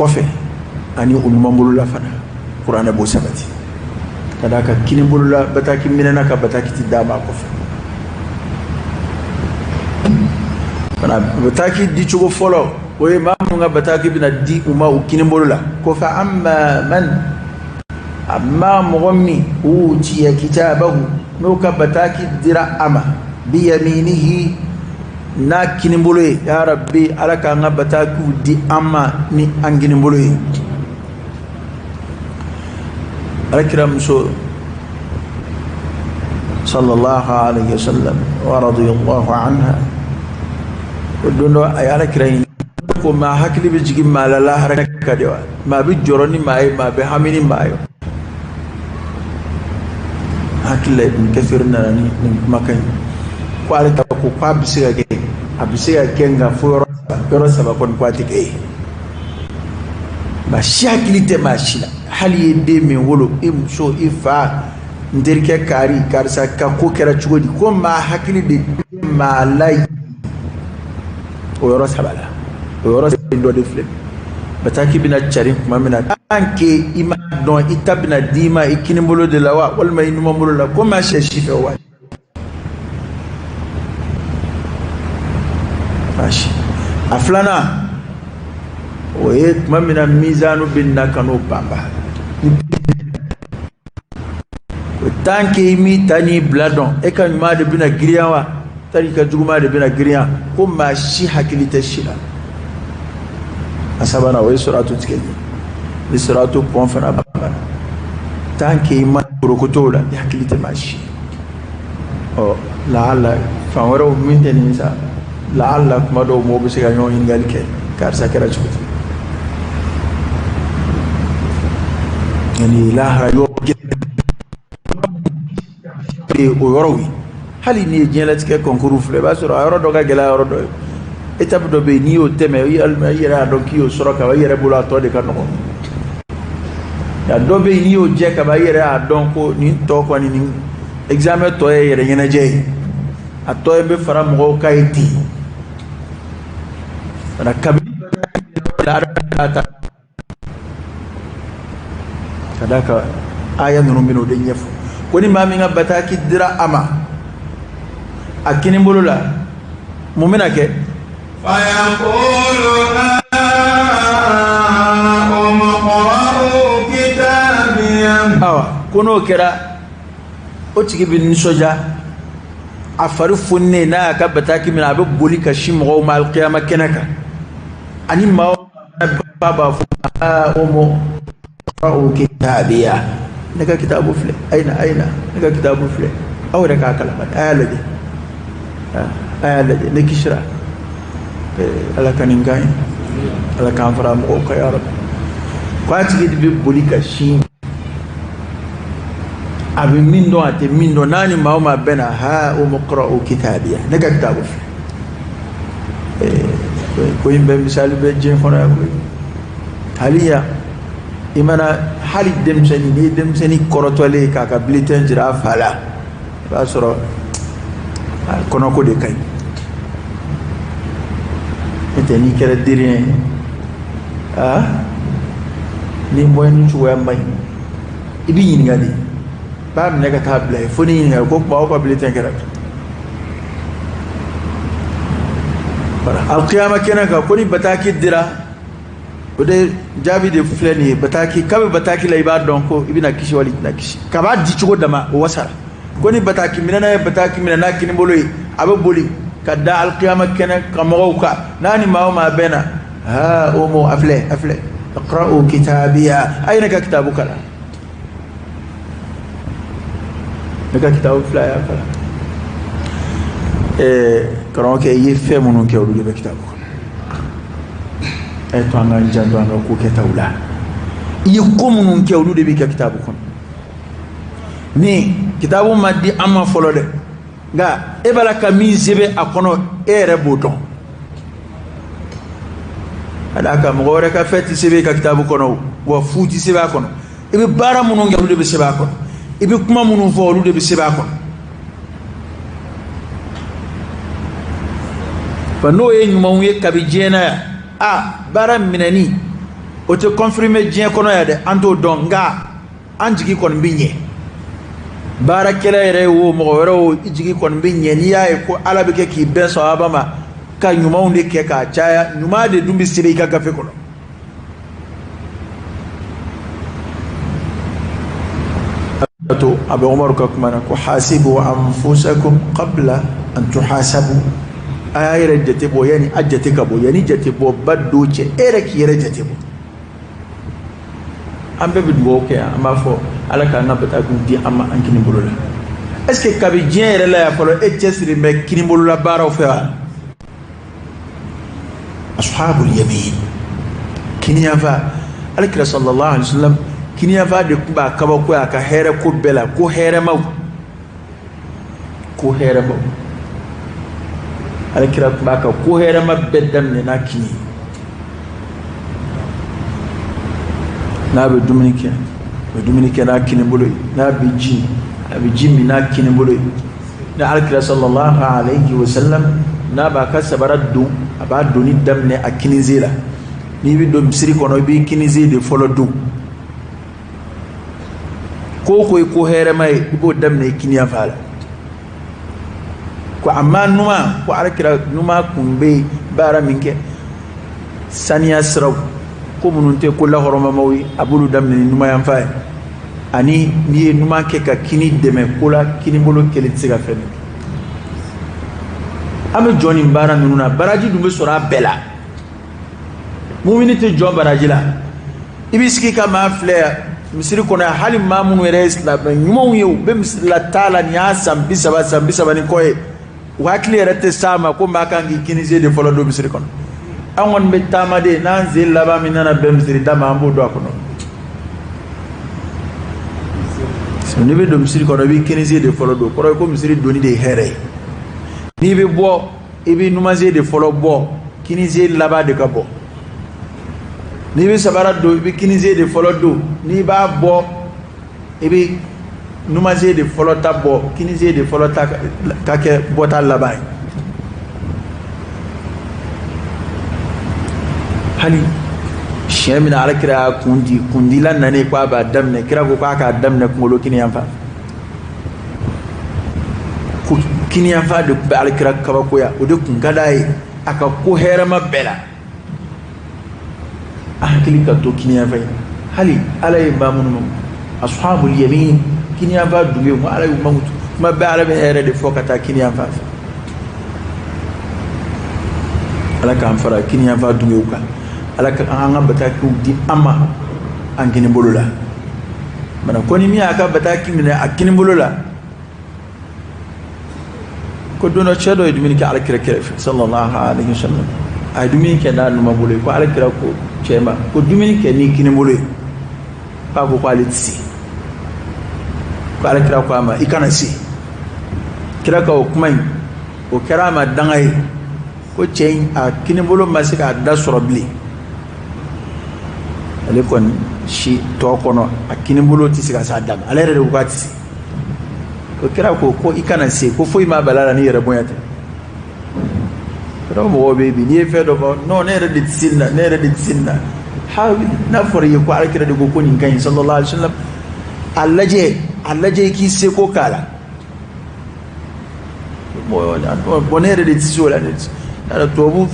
kɔfɛ ani u numanbolola fana. Kuranɛ b'o sabati ka d'a kan kinibolola bataki minɛna ka bataki ti d'a ma kɔfɛ fana. Bataki dicogo fɔlɔ, o ye maa minnu ka bataki bɛna di u ma u kinibolo la. Ko fa amma man, amma mɔgɔ min, utiya kitabahu, n'o ka bataki dira a ma, biyaminihi, n'a kinibolo ye. Ya rabbi, Ala k'an ka batakiw di an ma ni an kinibolo ye. Alakira muso sallallahu alayhi wa sallam wa radiyallahu anha, o don dɔ a ye Alakira ɲini ko maa hakili bɛ jigin maa la lahara ka di wa? Maa bɛ jɔrɔ ni maa ye, maa bɛ hami ni maa ye. Hakili la Ibn Kathir nana ni nin kumakan ye ko ale ta ko k'a bɛ se ka kɛ, a bɛ se ka kɛ, nka fo yɔrɔ yɔrɔ saba kɔni ko a tɛ kɛ ye. Maa si hakili tɛ maa si la, hali i ye den min wolo, i muso, i fa, n terikɛ kari, karisa ka ko kɛra cogo di, ko maa hakili de tɛ maa la o yɔrɔ saba la. O yɔrɔ dɔ de filɛ, bataki bɛna cari tuma min na, tant que i ma dɔn i ta bɛna d'i ma i kinibolo de la wa walima i numanbolo la, ko maa sɛ si fɛ wa baasi. A filanan, o ye tuma min na mizanu bɛ na ka n'o banba. O tant que i m'i ta n'i bila dɔn, e ka ɲuman de bɛna girinya wa tari i ka juguman de bɛna girinya, ko maa si hakili tɛ si la. A sabanan, o ye siratu tigɛli ye. Ni siratu pɔn fana banna, tant que i ma porokoto o la, i hakili tɛ maa si. Ɔ laala fan wɛrɛw min tɛ nin sa, laala kuma dɔw mɔgɔw bɛ se ka ɲɔgɔn ɲininkali kɛ, karisa kɛra cogo di? Nin lahara yɔrɔ o yɔrɔw ye. Hali n'i ye diɲɛlatigɛ concours filɛ, i b'a sɔrɔ a yɔrɔ dɔ ka gɛlɛn a yɔrɔ dɔ ye. Étape dɔ bɛ yen, n'i y'o tɛmɛ, i yɛrɛ y'a dɔn k'i y'o sɔrɔ ka ban, i yɛrɛ bolo a tɔ de ka nɔgɔn. Nka dɔ bɛ yen, n'i y'o jɛ ka ban, i yɛrɛ y'a dɔn ko nin tɔ kɔni, nin examen tɔ ye yɛrɛ ɲɛnajɛ ye, a tɔ ye n bɛ fara mɔgɔw kan ye ten. Kabini ta ka d'a kan aya ninnu bɛna o de ɲɛfɔ, ko ni maa min ka bataki dira a ma a kinibolo la, mun bɛna kɛ? Awa, ko n'o kɛra, o tigi bɛ nisɔndiya, a fari fununen n'a y'a ka bataki minɛ, a bɛ boli ka sin mɔgɔw ma alikiyama kɛnɛ kan. Ani maa ba b'a fɔ: aa umu kitabiya, ne ka kitabu filɛ, ayina ayina, ne ka kitabu filɛ, aw yɛrɛ k'a kalan, a y'a lajɛ, a y'a lajɛ, ne kisira. Ala ka nin kan ye, Ala k'an fara mɔgɔw kan, ya rabbi. Ko a tigi de bɛ boli ka sin, a bɛ min dɔn, a tɛ min dɔn, n'a ni maa o maa bɛnna: ha umuqra'u kitabiya, ne ka kitabu filɛ. Ko in bɛɛ misali bɛ diɲɛ kɔnɔ yan koyi. Hali yan, i mana hali denmisɛnnin, n'i ye denmisɛnnin kɔrɔtɔlen ye k'a ka bulletin jira a fa la, i b'a sɔrɔ a kɔnɔko de ka ɲi. N'o tɛ, n'i kɛra de rien ye, aa, ni moyenne cogoya man ɲi, i b'i ɲininka de, b'a minɛ ka taa bila yen fo n'i ɲininka ko kuma aw ka bulletin kɛra. Alkiyama kɛnɛ kan, ko ni bataki dira, o de jaabi de filɛ nin ye. Bataki, kabi bataki la, i b'a dɔn ko i bɛna kisi wali i tɛna kisi. Kab'a di cogo dama, o wasara. Ko ni bataki minɛna ye bataki minɛ n'a kini bolo ye, a bɛ boli ka da alkiyama kɛnɛ kan mɔgɔw kan. N'a ni maa o maa bɛnna: ha umu, a filɛ, a filɛ, iqra'u kitabiya, a ye ne ka kitabu kalan, ne ka kitabu filɛ, a y'a kalan. Karamɔgɔkɛ, i ye fɛn minnu kɛ, olu de bɛ kitabu kɔnɔ. A ye to an k'an janto an ka ko kɛtaw la. I ye ko minnu kɛ, olu de b'i ka kitabu kɔnɔ. Ni kitabu ma di an ma fɔlɔ dɛ, nka e b'a la ka min sɛbɛn a kɔnɔ, e yɛrɛ b'o dɔn. Ka d'a kan mɔgɔ wɛrɛ ka fɛn tɛ sɛbɛn i ka kitabu kɔnɔ, wa fu tɛ sɛbɛn a kɔnɔ. I bɛ baara minnu kɛ, olu de bɛ sɛbɛn a kɔnɔ. I bɛ kuma minnu fɔ, olu de bɛ sɛbɛn a kɔnɔ. Wa n'o ye ɲumanw ye kabi diɲɛ na yan, a baara minɛni, o O tɛ confirmer diɲɛ kɔnɔ yan dɛ, an t'o dɔn, nka an jigi kɔni bɛ ɲɛ. Baarakɛla yɛrɛ ye o, mɔgɔ wɛrɛ o, i jigi kɔni bɛ ɲɛ n'i y'a ye ko Ala bɛ kɛ k'i bɛn sawaba ma, ka ɲumanw de kɛ k'a caya. Ɲuman de dun bɛ sɛbɛn i ka gafe kɔnɔ. To a bɛ Umaru ka kuma na ko hasibu anfusakum qabla an tuhasabu, a y'a yɛrɛ jate bɔ yanni a jate ka bɔ, yanni jate bɔ ba don cɛ, e yɛrɛ k'i yɛrɛ jate bɔ. An bɛɛ bɛ dugawu kɛ yan, an b'a fɔ Ala k'an ka batakiw di an ma an kini bolo la. Est ce que kabi diɲɛ yɛrɛ la yan fɔlɔ, e cɛsiri bɛ kini bolola baaraw fɛ wa? Ashabul yamin, kiniyanfa. Alakira sallallahu alaihi wasallam, kiniyanfa de tun b'a kabakoya a ka hɛrɛ ko bɛɛ la, ko hɛrɛmaw, ko hɛrɛmaw. Alakira tun b'a ka ko hɛrɛma bɛɛ daminɛ n'a kini ye. N'a bɛ dumuni kɛ, a bɛ dumuni kɛ n'a kini bolo ye. N'a bɛ ji, a bɛ ji min n'a kini bolo ye. Ni alakira sallallahu alayhi wa sallam n'a b'a ka sabara don, a b'a donni daminɛ a kininsen la. N'i bɛ don misiri kɔnɔ, i b'i kininsen de fɔlɔ don. Ko o ko ye ko hɛrɛma ye, i b'o daminɛ i kiniyanfan la. Ko amma numan, ko alakira numan kun bɛ baara min kɛ, saniya siraw, ko minnu tɛ ko lahɔrɔmamaw ye, a b'olu daminɛ ni numanyanfan ye. Ani n'i ye numan kɛ ka kini dɛmɛ ko la, kini bolo kelen tɛ se ka fɛn min kɛ. An bɛ jɔ nin baara ninnu na, baraji dun bɛ sɔrɔ a bɛɛ la. Mumini tɛ jɔ baraji la. I b'i sigi ka maa filɛ yan misiri kɔnɔ yan, hali maa minnu yɛrɛ ye silamɛ ɲumanw ye, u bɛ misiri la taa la, nin y'a san 30, san 30 ni kɔ ye, u hakili yɛrɛ tɛ s'a ma ko maa kan k'i kini sen de fɔlɔ don misiri kɔnɔ. An kɔni bɛ taama de, n'an sen laban min nana bɛn misiri da ma, an b'o don a kɔnɔ. N'i bɛ don misiri kɔnɔ, i b'i kini sen de fɔlɔ don, kɔrɔ ye ko misiri donni de ye hɛrɛ ye. N'i bɛ bɔ, i bɛ numansen de fɔlɔ bɔ, kinisen laban de ka bɔ. N'i bɛ sabara don, i bɛ kinisen de fɔlɔ don. N'i b'a bɔ, i bɛ numansen de fɔlɔ ta bɔ, kinisen de fɔlɔ ta ka kɛ bɔta laban ye. Hali siɲɛ min na alakira y'a kun di, kundila nanen ko a b'a daminɛ, kira ko k'a k'a daminɛ kunkolo kiniyanfan. Ko kiniyanfan de tun bɛ alakira kabakoya, o de tun ka d'a ye a ka ko hɛrɛma bɛɛ la. A hakili ka to kiniyanfan ye. Hali ala ye maa minnu ashabul yamin, kiniyanfan dunge, ko ala y'u mankutu kuma bɛɛ, ala bɛ hɛrɛ de fɔ ka taa kiniyanfan fɛ. Ala k'an fara kiniyanfan dungew kan. Ala ka an ka batakiw di an ma an kini bolo la. Mana ko ni min y'a ka bataki minɛ a kini bolo la, ko don dɔ cɛ dɔ ye dumuni kɛ alakira kɛrɛfɛ sallallahu alaihi wasallam, a ye dumuni kɛ n'a numan bolo ye. Ko alakira ko cɛ ma ko dumuni kɛ n'i kini bolo ye. K'a ko k'ale tɛ se. Ko alakira ko a ma i kana se. Kira ka o kuma in, o kɛra a ma danga ye. Ko cɛ in a kini bolo ma se k'a da sɔrɔ bilen, ale kɔni si tɔ kɔnɔ a kini bolo tɛ se ka s'a da ma, ale yɛrɛ de ko k'a tɛ se. Ko kira ko ko i kana se, ko foyi ma bala la ni yɛrɛ bonya tɛ. Kira mɔgɔw bɛ bi, n'i ye fɛn dɔ fɔ, non, ne yɛrɛ de tɛ se nin na, ne yɛrɛ de tɛ se nin na. Ha, n'a fɔra i ye ko alakira de ko ko nin ka ɲi sallallahu alaihi wasallam, a lajɛ, a lajɛ i k'i seko k'a la. Bon, ne yɛrɛ de tɛ se o la. Ne tubabu,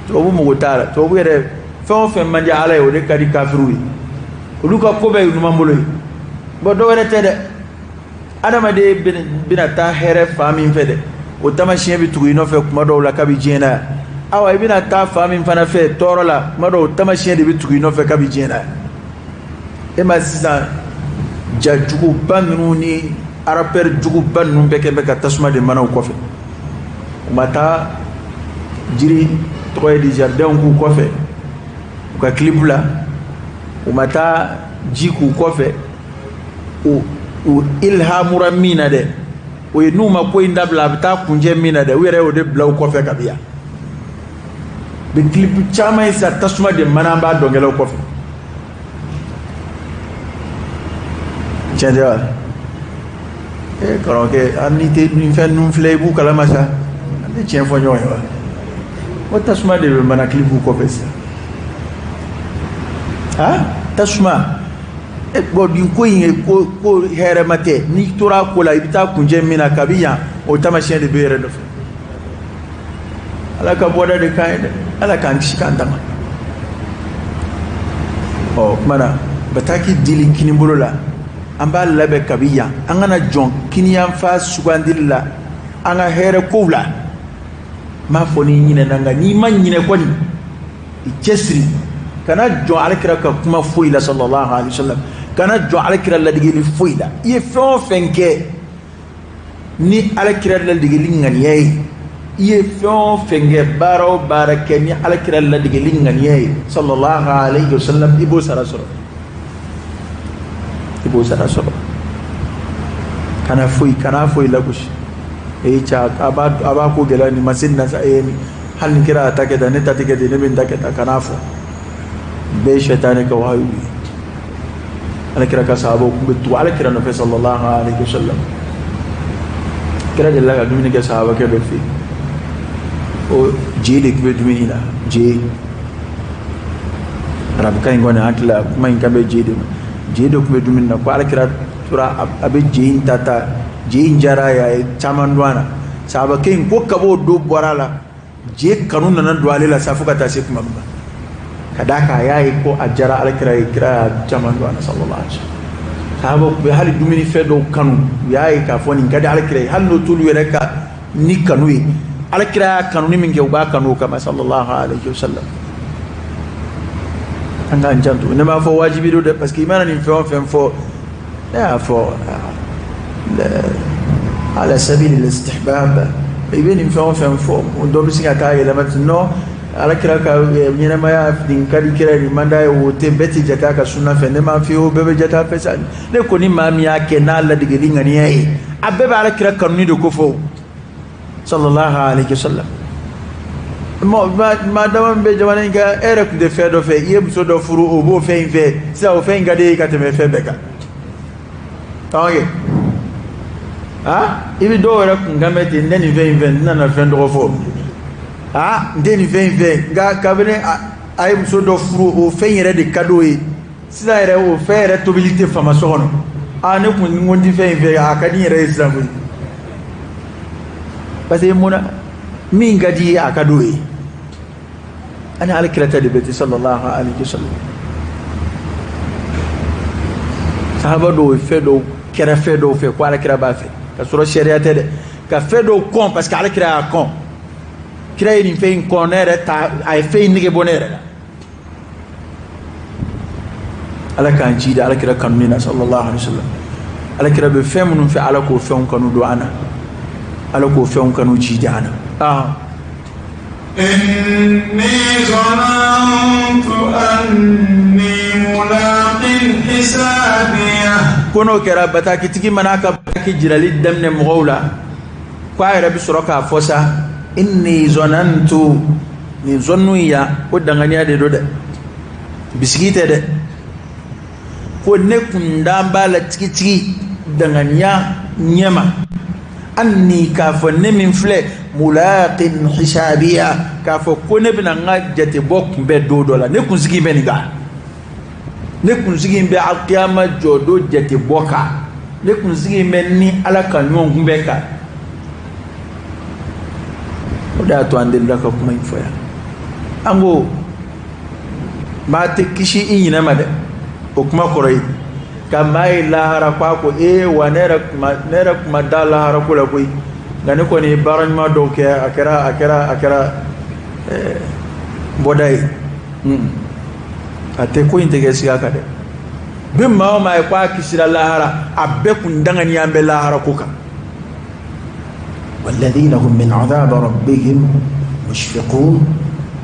tubabu mago t'a la. Tubabu yɛrɛ, fɛn o fɛn man di ala ye, o de ka di kafiriw ye. Olu ka ko bɛɛ ye numan bolo ye. Bon, dɔ wɛrɛ tɛ dɛ, adamaden bɛna taa hɛrɛ fan min fɛ dɛ, o taamasiyɛn bɛ tugu i nɔfɛ kuma dɔw la kabi diɲɛ na yan. Awa, i bɛna taa fan min fana fɛ tɔɔrɔ la, kuma dɔw o taamasiyɛn de bɛ tugu i nɔfɛ kabi diɲɛ na yan. E ma sisan ja juguba ninnu ni rappeur juguba ninnu bɛɛ kɛ bɛ ka tasuma de mana u kɔfɛ. U ma taa jiri tɔgɔ ye di jardin k'u kɔfɛ u ka clip la, u ma taa ji k'u kɔfɛ. U ilhamura min na dɛ, o ye n'u ma ko in dabila, a bɛ taa kuncɛ min na dɛ, u yɛrɛ y'o de bila u kɔfɛ kabi yan. Bɛ clip caman ye sisan, tasuma de mana an b'a dɔnkɛlaw kɔfɛ. Tiɲɛ tɛ wa? E karamɔgɔkɛ, an n'i tɛ nin fɛn ninnu filɛ, i b'u kalama sa. An tɛ tiɲɛ fɔ ɲɔgɔn ye wa? O tasuma de bɛ mana clip kɔfɛ sisan. Ha, tasuma bɔn, nin ko in ye ko ko hɛrɛma tɛ. N'i tora a ko la, i bɛ taa kuncɛ min na kabi yan, o taamasiyɛn de bɛ yɛrɛ nɔfɛ. Ala ka bɔda de k'an ye dɛ. Ala k'an kisi k'an tanga. Ɔ, o tuma na, bataki dili kinibolo la, an b'a labɛn kabi yan. An kana jɔn kiniyanfa sugandili la an ka hɛrɛ kow la. N m'a fɔ n'i ɲinɛna, nka n'i ma ɲinɛ kɔni, i cɛsiri, kana jɔn alakira ka kuma foyi la, sallallahu alaihi wasallam. Kana jɔn alakira ladegeli foyi la. I ye fɛn o fɛn kɛ ni alakira ladegeli ŋaniya ye, i ye fɛn o fɛn kɛ, baara o baara kɛ ni alakira ladegeli ŋaniya ye, sallallahu alaihi wasallam, i b'o sara sɔrɔ, i b'o sara sɔrɔ. Kana foyi, kana foyi lagosi. Ee cɛ, a b'a ko gɛlɛya nin ma se nin na sa. Ee, hali ni kɛra a ta kɛ tan, ne ta tɛ kɛ ten, ne bɛ n ta kɛ tan. Kan'a fɔ, bɛɛ ye sɛtanɛ ka wahayu ye. Alakira ka sahabaw tun bɛ tugu alakira nɔfɛ, sallallahu alaihi wasallam. Kira delila ka dumuni kɛ sahabakɛ dɔ fɛ yen. O je de tun bɛ dumuni na. Je, arabukan in kɔni, hakili la kuma in kan bɛ je de ma. Je de tun bɛ dumuni na, ko alakira tora a bɛ je in ta ta. Je in diyara a ye, a ye caman dun a na. Sahabakɛ in ko kab'o don bɔra a la, je kanu nana don ale la sa, fo ka taa se kuma min ma, ka d'a kan a y'a ye ko a diyara alakira ye, kira y'a caman don a la, sallallahu alaihi wasallam. Sahabaw tun bɛ hali dumunifɛn dɔw kanu, u y'a ye k'a fɔ nin ka di alakira ye, hali n'o t'olu yɛrɛ ka ni kanu ye, alakira y'a kanu ni min kɛ, u b'a kanu o kama, sallallahu alaihi wasallam. An k'an janto. Ne m'a fɔ wajibi don dɛ, parce que i mana nin fɛn o fɛn fɔ, ne y'a fɔ ala sabili al-istihbab. I bɛ nin fɛn o fɛn fɔ, dɔ bɛ se ka taa yɛlɛma ten. Non, alakira ka ɲɛnɛmaya nin ka di kira ye, nin man d'a ye, o tɛ bɛɛ tɛ jate a ka sunna fɛ. Ne m'a f'i ye o bɛɛ bɛ jate a fɛ sa. Ne ko ni maa min y'a kɛ n'a ladegeli ŋaniya ye, a bɛɛ bɛ alakira kanuni de ko fɔ, sallallahu alaihi wasallam. Maa dama min bɛ jamana in kan, e yɛrɛ tun tɛ fɛn dɔ fɛ, i ye muso dɔ furu, o b'o fɛn in fɛ sisan, o fɛn in ka di e ye ka tɛmɛ fɛn bɛɛ kan. Ok, ah, i bɛ dɔw yɛrɛ kun kan bɛ ten: n tɛ nin fɛn in fɛ, n tɛna na fɛn tɔgɔ fɔ, ah, n tɛ nin fɛn in fɛ. Nka kabini a ye muso dɔ furu, o fɛn yɛrɛ de ka d'o ye sisan yɛrɛ, o fɛn yɛrɛ tobili tɛ fama so kɔnɔ. Ah, ne kun ko n tɛ fɛn in fɛ, a ka di n yɛrɛ ye sisan koyi. Parce que mun na? Min ka di ye, a ka d'o ye. Ani alakira ta de bɛ ten, sallallahu alaihi wasallam. Sahaba dɔw ye fɛn dɔw kɛra fɛn dɔw fɛ ko alakira b'a fɛ, ka sɔrɔ sariya tɛ dɛ, ka fɛn dɔw kɔn parce que alakira y'a kɔn. Kira ye nin fɛn in kɔn, ne yɛrɛ ta, a ye fɛn in nege bɔ ne yɛrɛ la. Ala k'an ci da alakira kanuni na, sallallahu alaihi wasallam. Alakira bɛ fɛn minnu fɛ, Ala k'o fɛnw kanu don an na, Ala k'o fɛnw kanu ci di an na. Ah. إني ظننت أني ملاق حسابيه. Ko n'o kɛra, batakitigi mana ka bataki jirali daminɛ mɔgɔw la, ko a yɛrɛ bɛ sɔrɔ k'a fɔ sa: inni zonantu. Nin zɔnnu in yan, ko danganiya de don dɛ, bisigi tɛ dɛ. Ko ne kun dan b'a la tigitigi, danganiya ɲɛma, anni, k'a fɔ ne min filɛ, mulaqin hisabiya, k'a fɔ ko ne bɛna n ka jatebɔ kunbɛn don dɔ la. Ne kunsigi bɛ nin kan, ne kunsigi bɛ alkiyama jɔ don jatebɔ kan, ne kunsigi bɛ ni Ala ka ɲɔgɔn kunbɛn kan. O de y'a to an delila ka kuma in fɔ yan. An ko maa tɛ kisi i ɲinɛ ma dɛ. O kuma kɔrɔ ye ka maa ye lahara ko a ko ee wa, ne yɛrɛ kuma da lahara ko la koyi, nka ne kɔni ye baara ɲuman dɔw kɛ, a kɛra bɔda ye. A tɛ ko in tɛ kɛ siga kan dɛ. Bi maa o maa ye ko a kisira lahara, a bɛɛ kun danganiya bɛ lahara ko kan. walladhina hum min adhab rabbihim mushfiqun.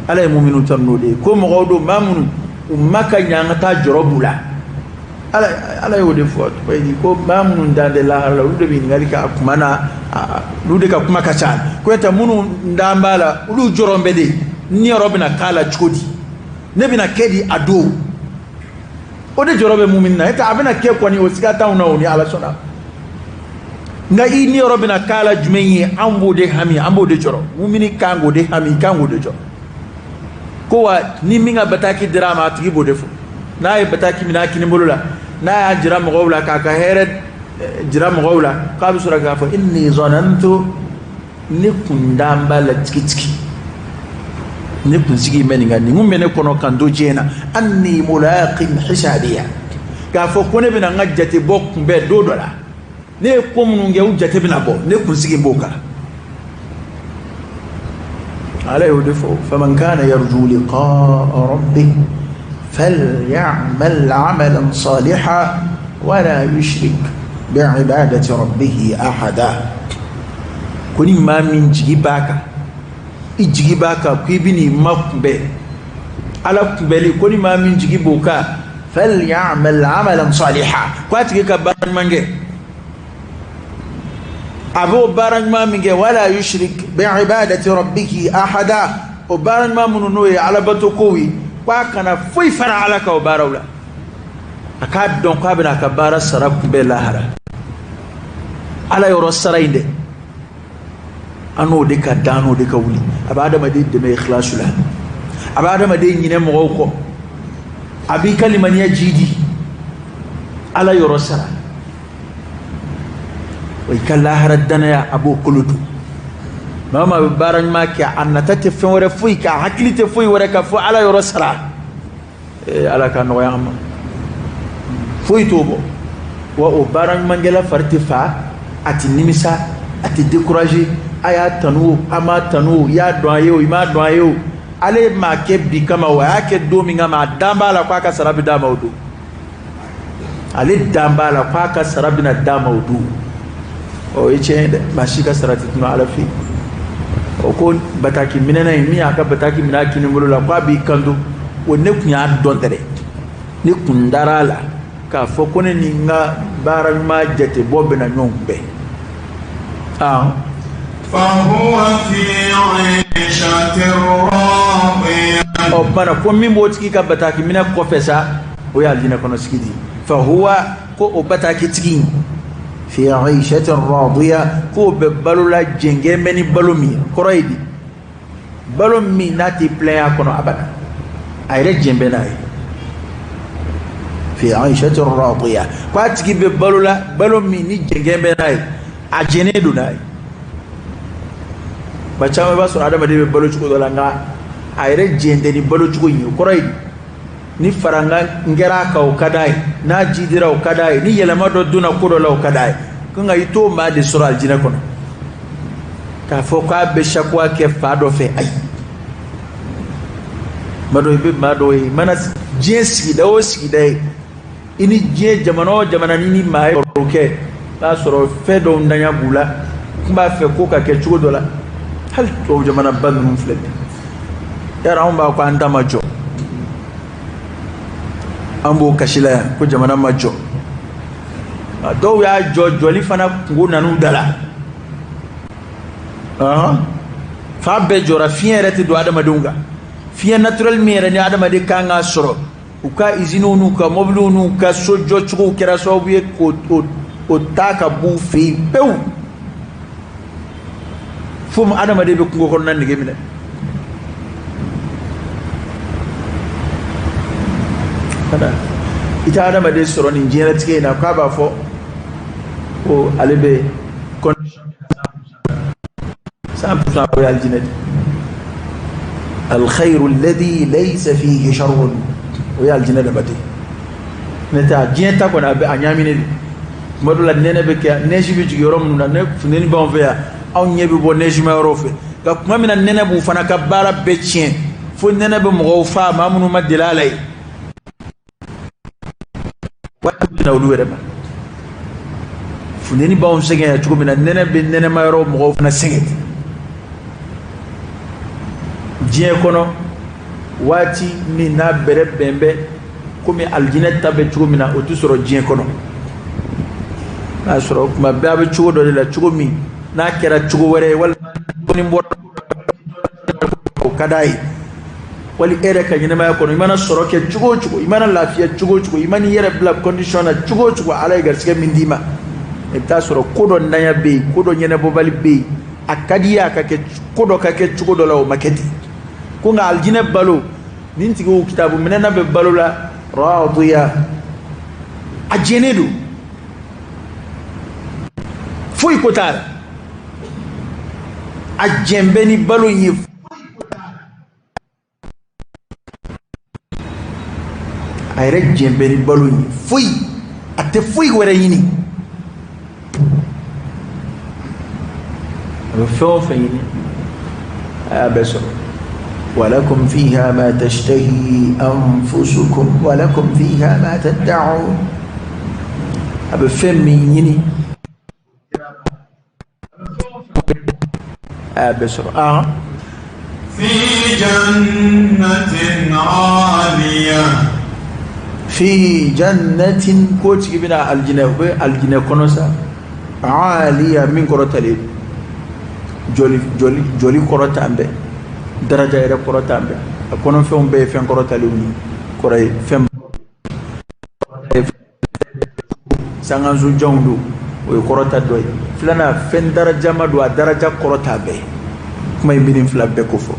Ala ye muminu ta n'o de ye, ko mɔgɔw don, maa minnu u ma ka ɲangata jɔrɔ b'u la. Ala y'o de fɔ ko maa minnu dan tɛ lahara la, olu de bɛ ɲininkali kɛ a kuma na, olu de ka kuma ka ca. Ko tɛ minnu dan b'a la, olu jɔrɔ bɛ de ni yɔrɔ bɛna k'a la cogo di, ne bɛna kɛ di a don. O de jɔrɔ bɛ mun na e tɛ, a bɛna kɛ kɔni, o siga t'anw na, o ni Ala sɔnna. Nka i ni yɔrɔ bɛna k'a la jumɛn ye, an b'o de hami, an b'o de jɔrɔ. Mumini kan k'o de hami, kan k'o de jɔrɔ. Ko wa ni min ka bataki dira a ma, a tigi b'o de fɔ. N'a ye bataki minɛ a kinibolo la, n'a y'a jira mɔgɔw la k'a ka hɛrɛ jira mɔgɔw la, k'a bɛ sɔrɔ k'a fɔ inni zanantu, ne kun dan b'a la tigitigi, ne kun sigi bɛ nin kan, nin kun bɛ ne kɔnɔ kan to diɲɛ na, anni mulaqin hisabiya, k'a fɔ ko ne bɛna n ka jatebɔ kunbɛn don dɔ la, ne ye ko minnu kɛ u jate bɛna bɔ, ne kun sigi b'o kan. Ala y'o de fɔ, faman kana yarju liqaa rabbih falyamal amalan salihan wala yushrik bi'ibadati rabbih ahada. Ko ni maa min jigi b'a kan, i jigi b'a kan ko i bɛn'i ma kunbɛn, ala kunbɛli, ko ni maa min jigi b'o kan, falyamal amalan salihan, ko a tigi ka baara ɲuman kɛ, a b'o baara ɲuman min kɛ, wala yushrik bi'ibadati rabbih ahada, o baara ɲuman minnu n'o ye alabato kow ye, ko a kana foyi fara ala kan o baaraw la, a k'a dɔn k'a bɛna a ka baara sara kunbɛn lahara. Ala yɔrɔ sara in dɛ, an n'o de ka dan, n'o de ka wuli. A bɛ adamaden dɛmɛ ikhlasu la, a bɛ adamaden ɲinɛ mɔgɔw kɔ, a b'i ka limaniya jidi. Ala yɔrɔ sara, wa i ka lahara danaya a b'o kolo don. Maa o maa bɛ baara ɲuman kɛ, a nata tɛ fɛn wɛrɛ foyi kan, a hakili tɛ foyi wɛrɛ kan fo ala yɔrɔ sara. Ala ka nɔgɔya an ma, foyi t'o bɔ. Wa o baara ɲumankɛla fari tɛ fa, a tɛ nimisa, a tɛ décourager. A y'a tanu o, a m'a tanu o, i y'a dɔn a ye o, i m'a dɔn a ye o, ale m'a kɛ bi kama o, a y'a kɛ don min kama, a dan b'a la k'a ka sara bɛ d'a ma o don. Ale dan b'a la k'a ka sara bɛna d'a ma o don. O ye tiɲɛ ye dɛ, maa si ka sara tɛ tunu ala fɛ yen. O ko bataki minɛna in, min y'a ka bataki minɛ a kini bolo la, k'a b'i kanto, o ne kun y'a dɔn tɛ dɛ, ne kun dara a la k'a fɔ ko ne ni n ka baara ɲuman jatebɔ bɛna ɲɔgɔn kunbɛn. Ɔ bana ko min b'o tigi ka bataki minɛ kɔfɛ sa, o ye alijinɛ kɔnɔ sigi di. Fa huwa, ko o bataki tigi in, fi aishatin radiya, k'o bɛ balo la jɛngɛ bɛ ni balo min ye, kɔrɔ ye di, balo min n'a tɛ pilɛn a kɔnɔ abada, a yɛrɛ jɛn bɛ n'a ye. Fi aishatin radiya, ko a tigi bɛ balo la balo min ni jɛngɛ bɛ n'a ye, a jɛnnen don n'a ye. Ba caman b'a sɔrɔ adamaden bɛ balo cogo dɔ la, nka a yɛrɛ jɛn tɛ ni balo cogo in ye. O kɔrɔ ye di, ni farankan kɛra a kan o ka d'a ye, n'a jidira o ka d'a ye, ni yɛlɛma dɔ donna ko dɔ la o ka d'a ye. Ko nka i t'o maa de sɔrɔ alijinɛ kɔnɔ k'a fɔ k'a bɛ sakuwa kɛ fa dɔ fɛ, ayi. Maa dɔ, i bɛ maa dɔw ye, i mana diɲɛ sigida o sigida ye, i ni diɲɛ jamana o jamana ni maa ye baro kɛ, i b'a sɔrɔ fɛn dɔw ntanya b'u la, n b'a fɛ ko ka kɛ cogo dɔ la. Hali tubabu jamana ba ninnu filɛ bi, yara anw b'a ko an ta ma jɔ, an b'o kasi la yan ko jamana ma jɔ. Dɔw y'a jɔ, jɔli fana kungo nan'u da la. Fan bɛɛ jɔra, fiɲɛ yɛrɛ tɛ don adamadenw kan, fiɲɛ naturel min yɛrɛ ni adamaden kan k'a sɔrɔ. U ka iziniw n'u ka mobiliw n'u ka so jɔcogow kɛra sababu ye k'o ta ka b'u fɛ yen pewu, fo adamaden bɛ kungo kɔnɔna nege minɛ. I tɛ adamaden sɔrɔ nin diɲɛlatigɛ in na k'a b'a fɔ ko ale bɛ condition 100%, o ye alijinɛ de. Alkhayru alladhi laysa fihi sharrun, o ye alijinɛ dama de. Ne tɛ a diɲɛ ta kɔni, a bɛ a ɲaaminen de. Tuma dɔ la nɛnɛ bɛ kɛ, neige bɛ jigin yɔrɔ minnu na, ne funteni b'anw fɛ yan, anw ɲɛ bɛ bɔ neige ma yɔrɔw fɛ. Nka tuma min na nɛnɛ b'u fana ka baara bɛɛ tiɲɛ, fo nɛnɛ bɛ mɔgɔw faa, maa minnu ma deli a la yen, waati bɛ na olu yɛrɛ ma. Funteni b'anw sɛgɛn yan cogo min na, nɛnɛ bɛ nɛnɛma yɔrɔ mɔgɔw fana sɛgɛn ten. Diɲɛ kɔnɔ waati min n'a bɛrɛ bɛn bɛ komi alijinɛ ta bɛ cogo min na, o tɛ sɔrɔ diɲɛ kɔnɔ. N'a sɔrɔ tuma bɛɛ a bɛ cogo dɔ de la, cogo min n'a kɛra cogo wɛrɛ ye, walima dɔɔnin bɔra o ka d'a ye, wali e yɛrɛ ka ɲɛnamaya kɔnɔ, i mana sɔrɔ kɛ cogo o cogo, i mana lafiya cogo o cogo, i mana i yɛrɛ bila condition na cogo o cogo, ala ye garisɛgɛ min d'i ma, i bɛ taa sɔrɔ ko dɔ ntanya bɛ yen, ko dɔ ɲɛnabɔbali bɛ yen, a ka di i ye a ka kɛ ko dɔ ka kɛ cogo dɔ la, o ma kɛ ten. Ko nka alijinɛ balo nin tigiw kitabu minɛna bɛ balo la. Radiya, a jɛnnen don, foyi ko t'a la, a jɛn bɛ ni balo in ye. A yɛrɛ jɛn bɛ ni balo in ye, foyi a tɛ foyi wɛrɛ ɲini. A bɛ fɛn o fɛn ɲini, a y'a bɛɛ sɔrɔ. Walakum fiha ma tashtahi anfusukum walakum fiha ma tad'un. A bɛ fɛn min ɲini, a y'a bɛɛ sɔrɔ. Ahan. Fi jannatin aliya. Fi jannatin, k'o tigi bɛna alijinɛ, u bɛ alijinɛ kɔnɔ sa, aliya, min kɔrɔtalen, jɔli jɔli jɔli kɔrɔtan bɛ, daraja yɛrɛ kɔrɔtan bɛ, a kɔnɔfɛnw bɛɛ ye fɛn kɔrɔtalenw ye, kɔrɔ ye fɛn sankanso janw don, o ye kɔrɔta dɔ ye. Filanan, fɛn darajama don, a daraja kɔrɔta bɛɛ. Kuma in bɛ nin fila bɛɛ ko fɔ.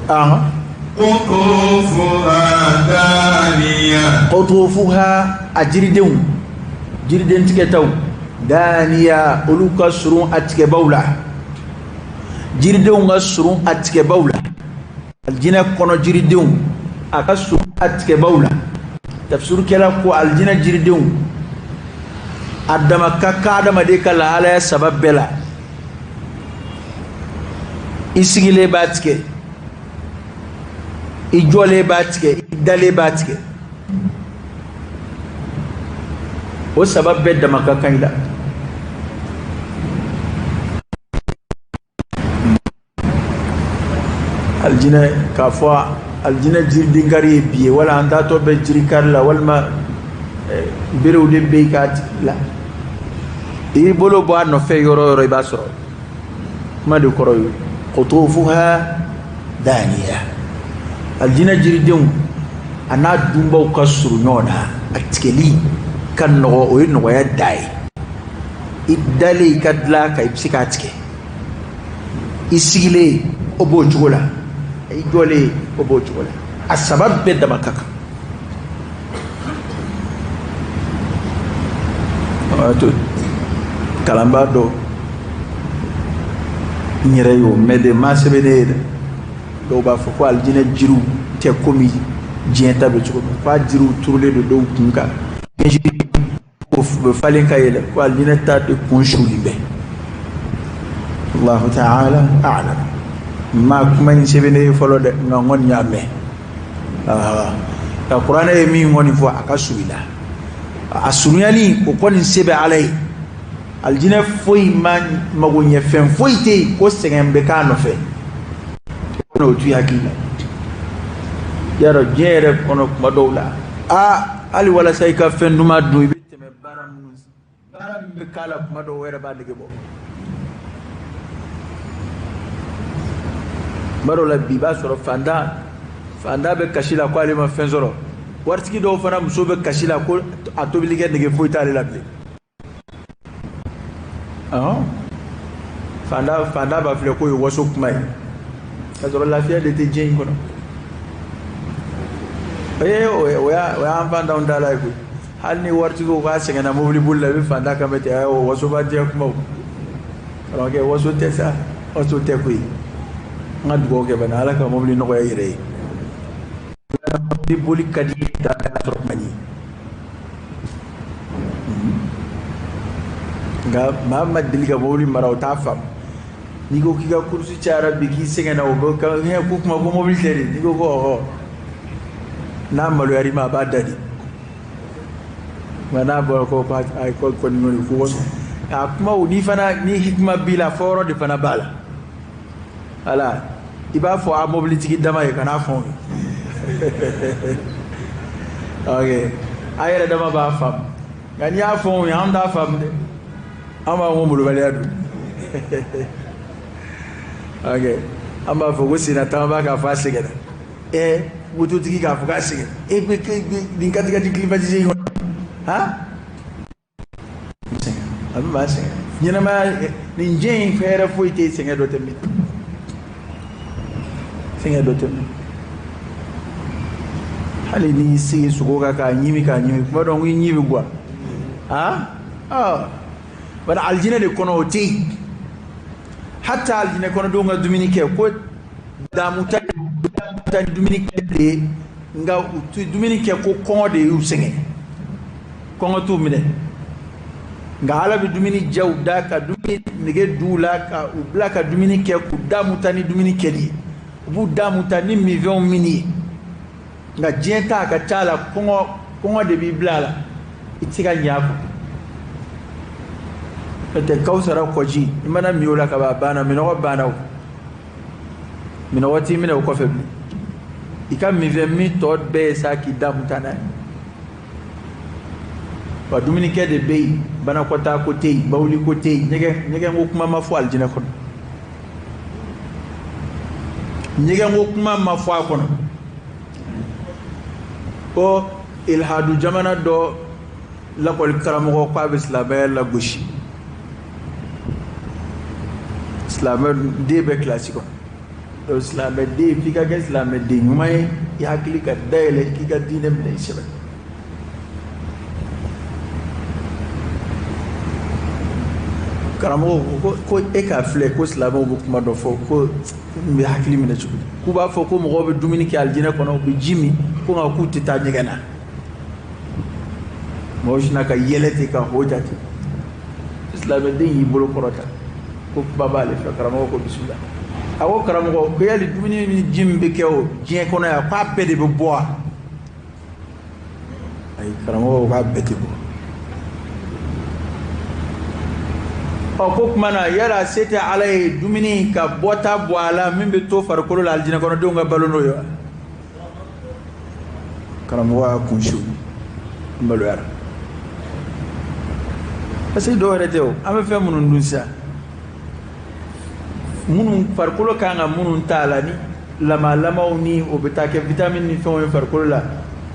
Qutufuha, a jiridenw, jiriden tigɛtaw, daniya, olu ka surun a tigɛbaw la. Jiridenw ka surun a tigɛbaw la. Alijinɛ kɔnɔ jiridenw, a ka surun a tigɛbaw la. Tafsirukɛla ko alijinɛ jiridenw a dama ka kan adamaden ka lahalaya saba bɛɛ la. I sigilen b'a tigɛ, i jɔlen b'a tigɛ, i dalen b'a tigɛ. O saba bɛɛ dama ka kan i la. Alijinɛ, k'a fɔ alijinɛ jiridenkari ye bi ye, wala an taatɔ bɛ jirikari la, walima berew de bɛ yen k'a la, i b'i bolo bɔ a nɔfɛ yɔrɔ o yɔrɔ, i b'a sɔrɔ. Kuma de kɔrɔ ye qutufuha daniya. Alijinɛ jiridenw a n'a dunbaw ka surun ɲɔgɔn na, a tigɛli ka nɔgɔ, o ye nɔgɔya da ye. I dalen i ka dilan kan, i bɛ se k'a tigɛ. I sigilen, o b'o cogo la. I jɔlen, o b'o cogo la. A saba bɛɛ dama ka kan. O y'a to kalanbaa dɔ, n yɛrɛ y'o mɛn de, maa sɛbɛnnen ye dɛ, dɔw b'a fɔ ko alijinɛ jiriw tɛ komi diɲɛ ta bɛ cogo min, k'a jiriw turulen don dɔw kun kan, o bɛ falen ka yɛlɛ, ko alijinɛ ta de kun sulen bɛ. Allahu ta'ala a'lam. N ma kuma in sɛbɛnnen ye fɔlɔ dɛ, nka n kɔni y'a mɛn. Nka kuranɛ ye min kɔni fɔ, a ka surun i la, a surunyali o kɔni se bɛ Ala ye. Alijinɛ foyi ma mago ɲɛ, fɛn foyi tɛ yen ko sɛgɛn bɛ k'a nɔfɛ, o t'u hakili la. Yarɔ, diɲɛ yɛrɛ kɔnɔ, kuma dɔw la, aa, hali walasa i ka fɛn duman dun, i bɛ tɛmɛ baara minnu, baara min bɛ k'a la, kuma dɔw o yɛrɛ b'a nege bɔ. Kuma dɔw la bi, i b'a sɔrɔ fantan bɛ kasi la ko ale ma fɛn sɔrɔ. Waritigi dɔw fana muso bɛ kasi la ko a tobilikɛ nege foyi t'ale la bilen. Fantan b'a filɛ k'o ye waso kuma ye, k'a sɔrɔ lafiya de tɛ diɲɛ in kɔnɔ. Ee, o y'an fantanw ta la ye koyi. Hali ni waritigiw k'a sɛgɛnna mobili boli la, i bɛ fantan kan mɛn ten: o wasoba diɲɛ kumaw. Karamɔgɔkɛ, waso tɛ sa, waso tɛ koyi. An ka dugawu kɛ bani, Ala ka mobili nɔgɔya i yɛrɛ ye. Mobili boli ka di da sɔrɔ man ɲi, nka maa ma deli ka mobili mara, o t'a faamu. N'i ko k'i ka course cayara bi, k'i sɛgɛnna, o bɛ ka ko kuma ko mobili tɛ de. N'i ko ko ɔhɔ, n'a maloyar'i ma, a b'a da de. Nka n'a bɔra ko ayi, ko kɔni kɔni ko a kumaw, ni fana ni hikima b'i la, fɔ yɔrɔ de fana b'a la. Wala i b'a fɔ a mobilitigi dama ye, kan'a fɔ ye. Ok, a yɛrɛ dama b'a faamu, nka n'i y'a fɔ ye, an t'a faamu dɛ, an b'a fɔ ko molobaliya don. Ok, an b'a fɔ ko senna taama b'a k'a fɔ a sɛgɛnna. Ɛ, mototigi k'a fɔ k'a sɛgɛnna, e bɛ nin quatre-quatre climatisé in kɔnɔ, han, a bɛ maa sɛgɛn. Ɲɛnamaya nin diɲɛ in, fɛn yɛrɛ foyi tɛ yen, sɛgɛn dɔ tɛ min, sɛgɛn dɔ tɛ min. Hali n'i sigi sogo kan k'a ɲimi k'a ɲimi, kuma dɔ i ɲi bɛ guwa. Bari alijinɛ de kɔnɔ o tɛ yen. Hatta alijinɛ kɔnɔdenw ka dumuni kɛ ko damu ta dumuni kɛ de ye, nka u tɛ dumuni kɛ ko kɔngɔ de y'u sɛgɛn, kɔngɔ t'u minɛ. Nka Ala bɛ dumuni diya u da, ka dumuni nege d'u la, ka u bila ka dumuni kɛ, k'u damu ta ni dumuni kɛli ye, u b'u damu ta ni minfɛnw minni ye. Nka diɲɛ ta a ka ca la, kɔngɔ de b'i bila a la, i tɛ se ka ɲɛ a kɔ. N'o tɛ kawusara kɔji, i mana min o la ka ban, a banna, minɔgɔ banna o, minɔgɔ t'i minɛ o kɔfɛ bilen. I ka minfɛn min tɔ bɛɛ ye sa k'i damu ta n'a ye. Wa dumunikɛ de bɛ yen, banakɔtaa ko tɛ yen, bawuli ko tɛ yen, ɲɛgɛnko kuma ma fɔ alijinɛ kɔnɔ, ɲɛgɛnko kuma ma fɔ a kɔnɔ. Ko ilhadu jamana dɔ lakɔli karamɔgɔ k'a bɛ silamɛya lagosi, silamɛ den bɛ kilasi kɔnɔ. Donc silamɛ den, f'i ka kɛ silamɛ den ɲuman ye, i hakili ka dayɛlɛ, k'i ka diinɛ minɛ i sɛbɛ. Karamɔgɔ ko ko e k'a filɛ ko silamɛw bɛ kuma dɔ fɔ ko n bɛ hakili minɛ cogo di, k'u b'a fɔ ko mɔgɔw bɛ dumuni kɛ alijinɛ kɔnɔ, u bɛ ji min, ko nka k'u tɛ taa ɲɛgɛn na. Mɔgɔw sinna ka yɛlɛ ten ka ho jate. Silamɛden y'i bolo kɔrɔta ko kuma b'ale fɛ. Karamɔgɔ ko bisimila. A ko karamɔgɔ, ko yali dumuni ni ji min bɛ kɛ o diɲɛ kɔnɔ yan, k'a bɛɛ de bɛ bɔ wa? Ayi, karamɔgɔ ko k'a bɛɛ tɛ bɔ. Ɔ, ko tuma na yala se tɛ Ala ye dumuni ka bɔta bɔ a la min bɛ to farikolo la, alijinɛ kɔnɔdenw ka balo n'o ye wa? Karamɔgɔ y'a kun su, n maloyara, parce que dɔw yɛrɛ tɛ o, an bɛ fɛn minnu dun sisan, minnu farikolo kan ka minnu t'a la, ni lamalamaw ni o bɛ taa kɛ vitamine ni fɛnw ye farikolo la,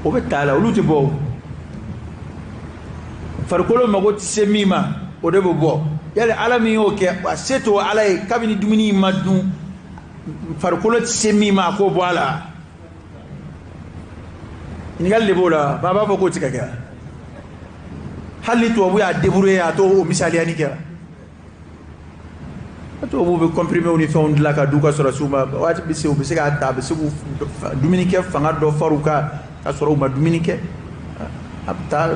o bɛ t'a la, olu tɛ bɔ o. Farikolo mago tɛ se min ma, o de bɛ bɔ. Yali Ala min y'o kɛ, a se t'o Ala ye kabini dumuni in ma dun, farikolo tɛ se min ma, a k'o bɔ a la? Ɲininkali de b'o la. Maa b'a fɔ k'o tɛ ka kɛ. Hali ni tubabu y'a débrouiller, a t'o misaliya ni kɛ. Tubabuw bɛ comprimés ni fɛnw dilan ka d'u ka sɔrɔsiw ma, waati bɛ se u bɛ se k'a ta, a bɛ se k'u dumuni kɛ fanga dɔ far'u kan ka sɔrɔ u ma dumuni kɛ. A bɛ taa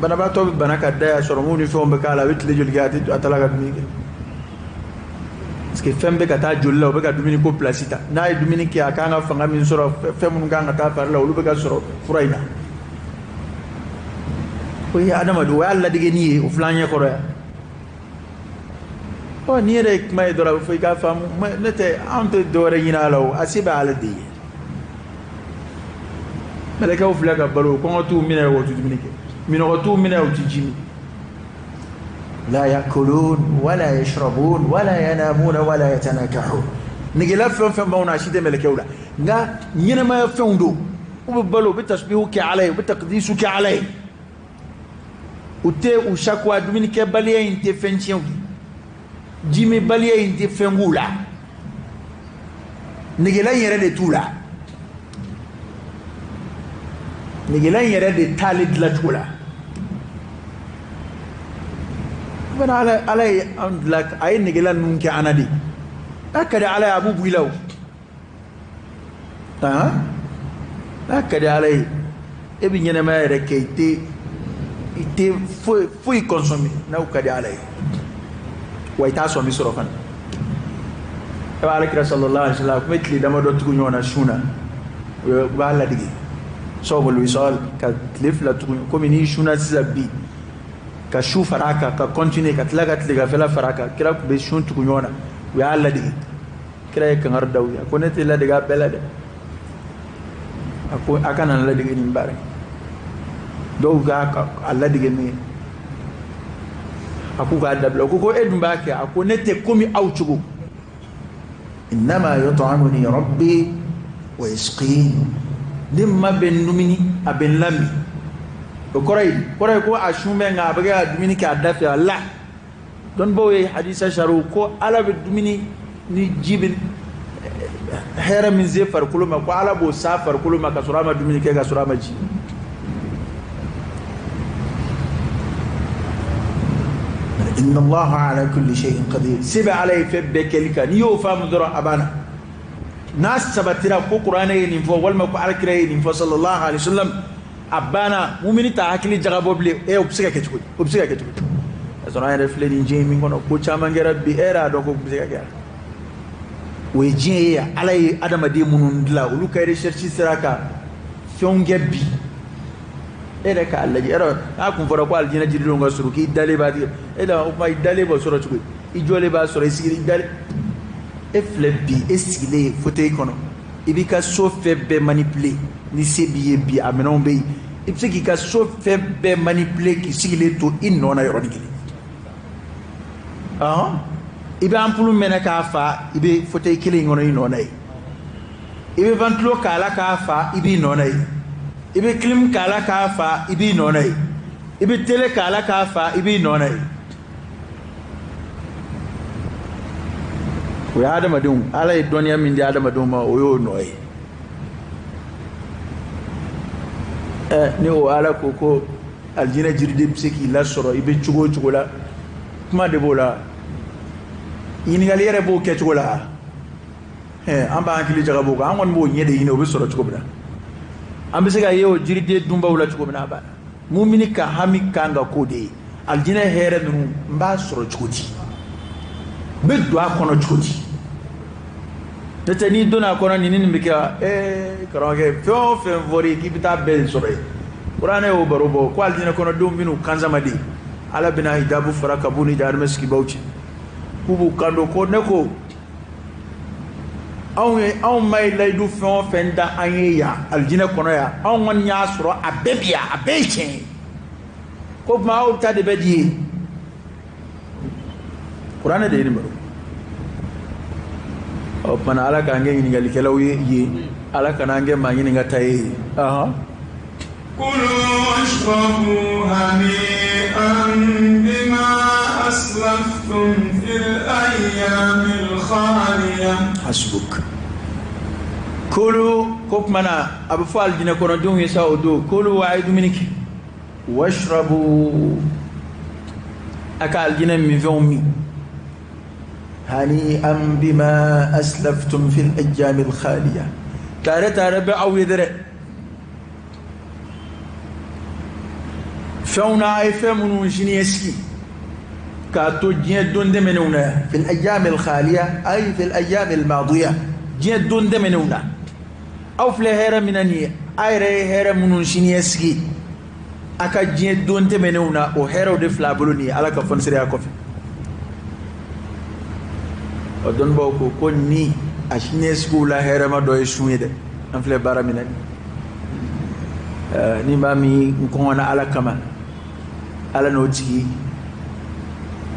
banabaatɔ bɛ bana ka da yan, sɔrɔmuw ni fɛnw bɛ k'a la, a bɛ tile joli kɛ, a tɛ a taala ka dumuni kɛ, parce que fɛn bɛ ka taa joli la, o bɛ ka dumuni ko place ta. N'a ye dumuni kɛ, a kan ka fanga min sɔrɔ, fɛn minnu kan ka taa fari la, olu bɛ ka sɔrɔ fura in na. O ye adamaden, o y'a ladegeni ye, o filɛ an ɲɛ kɔrɔ yan. Ɔ, n'i yɛrɛ ye kuma ye dɔrɔn, a bɛ fɔ i k'a faamu. Ne tɛ, anw tɛ dɔwɛrɛ ɲini a la, o a se bɛ Ala de ye. Mɛlɛkɛw filɛ ka balo, kɔngɔ t'u minɛ, o tɛ dumuni kɛ, minɔgɔ t'u minɛ, u tɛ ji min. La yakulun wala yashrabun wala yanamuna wala yatanakahun. Negela fɛn fɛn b'anw na, a si tɛ mɛlɛkɛw la, nka ɲɛnɛmaya fɛnw don. U bɛ balo, u bɛ tasbihu kɛ Ala ye, u bɛ takdisu kɛ Ala ye, u tɛ u sakuwa. Dumunikɛbaliya in tɛ fɛn tiɲɛ u ye, jiminbaliya in tɛ fɛn k'u la, negela in yɛrɛ de t'u la, negela in yɛrɛ de t'ale dilancogo la. Fana Ala ye an dilan, a ye negela ninnu kɛ an na de. N'a ka di Ala ye, a b'u bɔ i la o. N'a ka di Ala ye, e bɛ ɲɛnɛmaya yɛrɛ kɛ, i tɛ foyi foyi consommer, n'aw ka di Ala ye. Wa i t'a sɔn min sɔrɔ fana. E b'a Ala kira sallallahu alaihi wasallam, a tun bɛ tile damadɔ tugu ɲɔgɔn na sun na, u b'a ladege sawmul wisal, ka tile 2 tugu. Komi n'i sunna sisan bi, ka su fara a kan, ka continuer, ka tila ka tilegafɛla fara a kan, kira tun bɛ sun tugu ɲɔgɔn na, u y'a ladege. Kira ye kangari da u ye, a ko ne tɛ ladege a bɛɛ la dɛ, a ko a kana n ladege nin baara in. Dɔw k'a a ladege min ye, a k'u k'a dabila. U ko e dun b'a kɛ. A ko ne tɛ komi aw cogo. Innama yut'imuni rabbi wa yasqin. Ne ma bɛ n dumuni, a bɛ n lamin. O kɔrɔ ye ko a sun bɛ, nka a bɛ kɛ ka dumuni kɛ a da fɛ. A la dɔnnibaw ye hadisa sariw ko Ala bɛ dumuni ni ji bɛ Hɛrɛ min se farikolo ma, ko Ala b'o s'a farikolo ma ka sɔrɔ a ma dumuni kɛ, ka sɔrɔ a ma ji. Inna Allaha ala kulli shay'in qadir. Se bɛ Ala ye fɛn bɛɛ kɛli kan. N'i y'o faamu dɔrɔn, a banna. N'a sabatira ko kuranɛ ye nin fɔ, walima ko alakira ye nin fɔ, sallallahu alaihi wasallam, a banna. Mumini t'a hakili jagabɔ bilen. E, o bɛ se ka kɛ cogo di? O bɛ se ka kɛ cogo di? Ka sɔrɔ an yɛrɛ filɛ nin diɲɛ min kɔnɔ, ko caman kɛra bi, e yɛrɛ y'a dɔn ko bɛ se ka kɛ. O ye diɲɛ ye. Ala ye adamaden minnu dilan, olu ka recherche sera ka fɛnw kɛ bi. E yɛrɛ k'a lajɛ, yɔrɔ n'a kun fɔra ko alijinɛ jiridenw ka surun, k'i dalen b'a tigɛ, e da o kuma, i dalen b'o sɔrɔ cogo di? I jɔlen b'a sɔrɔ, i sigilen, i dalen. E filɛ bi, e sigilen ye fauteuil kɔnɔ, i b'i ka so fɛn bɛɛ manipuler. Ni se b'i ye bi, a minɛnw bɛ yen, i bɛ se k'i ka so fɛn bɛɛ manipuler k'i sigilen to i nɔ na yɔrɔnin kelen. Ɔhɔn, i bɛ ampoule mɛnɛ k'a fa, i bɛ fauteuil kelen in kɔnɔ i nɔ na yen. I bɛ ventilo k'a la k'a fa, i b'i nɔ na yen. I bɛ clim k'a la k'a fa, i b'i nɔ na yen. I bɛ télé k'a la k'a fa, i b'i nɔ na yen. O ye adamadenw, Ala ye dɔnniya min di adamadenw ma, o y'o nɔ ye. Ɛ, ni o Ala ko ko alijinɛ jiriden bɛ se k'i lasɔrɔ i bɛ cogo o cogo la, kuma de b'o la, ɲininkali yɛrɛ b'o kɛ cogo la. Ɛ, an b'an hakili jagabɔ o kan, an kɔni b'o ɲɛ de ɲini, o bɛ sɔrɔ cogo min na, an bɛ se ka ye o jiriden dunbaw la cogo min na, a banna. Mumini ka hami kan ka k'o de ye: alijinɛ hɛrɛ ninnu, n b'a sɔrɔ cogo di? N bɛ don a kɔnɔ cogo di? N'o tɛ, n'i donna a kɔnɔ, nin ni nin bɛ kɛ. Ee karamɔgɔkɛ, fɛn o fɛn fɔra i k'i bɛ taa bɛɛ de sɔrɔ yen. Kuranɛ y'o baro bɔ ko alijinɛ kɔnɔdenw bɛn'u kansama de, Ala bɛna hijabu fara ka b'u ni jahanama sigibaw cɛ, k'u b'u kan don ko ne ko anw ye, anw ma ye layidu fɛn o fɛn da an ye yan alijinɛ kɔnɔ yan, anw kɔni y'a sɔrɔ a bɛɛ bi yan, a bɛɛ ye tiɲɛ ye. Ko tuma aw ta de bɛ di ye. Kuranɛ de ye nin baro. O tuma, Ala k'an kɛ ɲininkalikɛlaw ye yen, Ala kana an kɛ maa ɲininka ta ye. Ɔhɔn. كلوا واشربوا هنيئا بما أسلفتم في الأيام الخالية. Hasbuk. Kulu, ko tuma na a bɛ fɔ alijinɛ kɔnɔdenw ye sa o don: kulu, wa a ye dumuni kɛ, washrabu, a ka alijinɛ minfɛnw min, hani'an bima aslaftum fil ayyami alkhaliya. Tare tare bɛ aw ye dɛrɛ, fɛnw na a ye fɛn minnu siniɲɛsigi k'a to diɲɛ don tɛmɛnenw na yan. Fil ayyami alkhaliya, ay fil ayyami almadiya, diɲɛ don tɛmɛnenw na. Aw filɛ hɛrɛ min na nin ye, a yɛrɛ ye hɛrɛ minnu siniɲɛsigi a ka diɲɛ don tɛmɛnenw na, o hɛrɛw de filɛ a bolo nin ye, Ala ka fɔnisireya kɔfɛ. Ɔ, dɔnnibaw ko ko ni a siniɲɛsigiw la hɛrɛma dɔ ye sun ye dɛ. An filɛ baara min na nin, ni maa min kɔngɔna Ala kama, Ala n'o tigi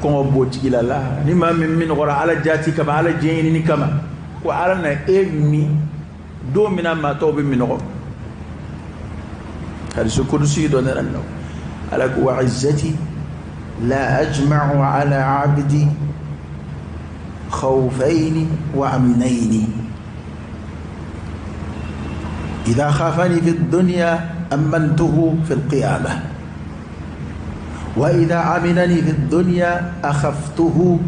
kɔngɔ b'o tigi la la. Ni maa min minɔgɔra Ala jaati kama, Ala diɲɛ ɲinini kama, ko Ala na e min don min na maa tɔw bɛ minɔgɔ. Hadisu kudusi dɔ nana nin na, Ala ko: wa izzati la ajma'u ala abdi khawfaini wa amnaini, idha khafani fi dunya amantuhu fi alqiyamah, wa idha aminani fi dunya akhaftuhu